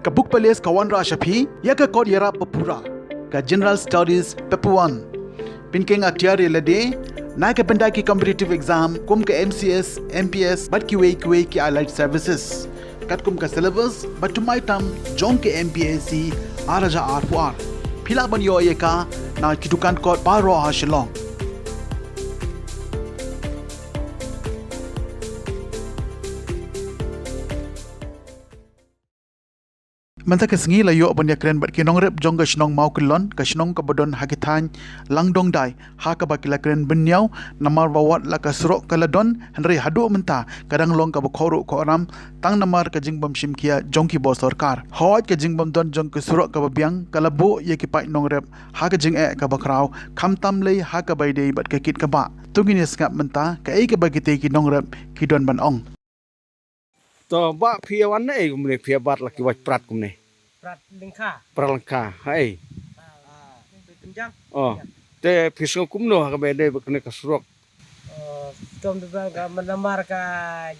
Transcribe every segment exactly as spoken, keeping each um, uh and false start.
Ka Book Palace ka wanrah sha phi ïa ka kot ïarap ba pura, ka General Studies Paper One. Pynkheiñ atiar ïa lade na ka bynta ki competitive exam kum ka M C S, M P S bad kiwei kiwei ki allied services. Katkum ka syllabus ba thymmai tam jong ka M P S C ar hajar arphew ar. Phi lah ban ïoh ïa ka na ki dukan kot baroh ha Shillong. Mynta ka sngi la ïoh ban ïakren bad ki nongrep jong ka shnong Mawkyllon, ka shnong kaba don ha ki thaiñ Langdongdai, ha kaba ki la kren bynñiaw namar ba wat la ka surok ka la don, hynrei haduh mynta ka dang long kaba khohruh khohram tang namar ka jingbym shim khia jong ki bor sorkar. Hooid, ka jingbym don jong ka surok kaba biang ka la buh ïa ki paid nongrep ha ka jingeh kaba khraw, khamtam lei ha kaba ïadei bad ka kit ka bah. To ngin ïa sngap mynta kaei kaba kitei ki nongrep ki don ban ong. To, bah, phi ïa wan ne ei kumne, phi ïa bat la ki wait prat kumne? Prat lyngkha. Prat lyngkha, ha ei? Ah, pynjang. Oh. Te phi sngew kumno ha kaba ïadei bad kane ka surok? Oh, stom de bang ka namar ka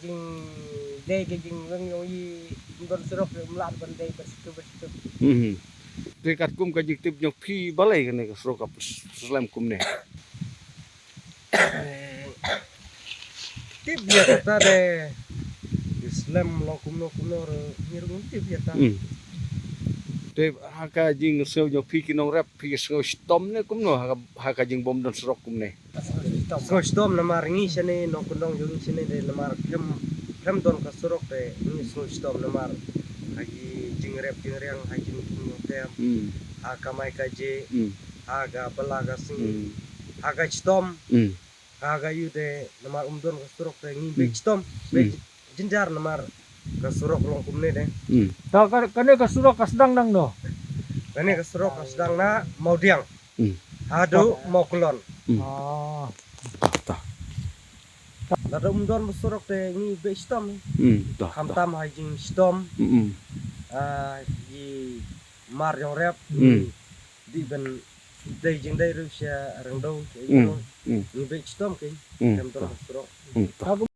jingdei ka jingweng jong i, ym don surok, ym lah ban dei bad situ bad situ. Mhm. Te katkum ka jingtip jong phi, balei kane ka surok ka slem kumne? Tip ïa kata de. Slem long kumno kumno ruh ngi ruh ngim tip ïa ta. Hmm. Te ha ka jingsngew jong phi ki nongrep, phi sngew shitom ne kumno ha ka, ha ka jingbym don surok kumne? Sngew shitom namar ngi shane, nongkyndong jong ngi shane de namar khlem, khlem don ka surok de ngi sngew shitom namar ha ki jingrep jingriang, ha ki jingthung jingtem, hmm, ha ka kamai kajih, hmm, ha ka bylla ka sngi, hmm, ha ka shitom. Hmm. Ka, ka ïoh de namar ym don ka surok te ngi, hmm, beit shitom, beit, hmm, jynjar namar ka surok long kumne de. Hmm. Ta ka, kane ka surok ka sdang nangno? Kane ka surok ka sdang na Mawdiang. Hmm. Haduh Mawkyllon. Hmm. Ah. Ta. Lada ym don ba surok te ngi beit shitom. Hmm. Ta, ta. Khamtam ha jingshitom. Hmm. Ah, i mar jong rep. Hmm. Dei ban dei jingdei ruh sha Rangdaw, sha, mm, Ïewrong. Mm. Ngi beit shitom kein. Mm. Khamtam surok. Mm.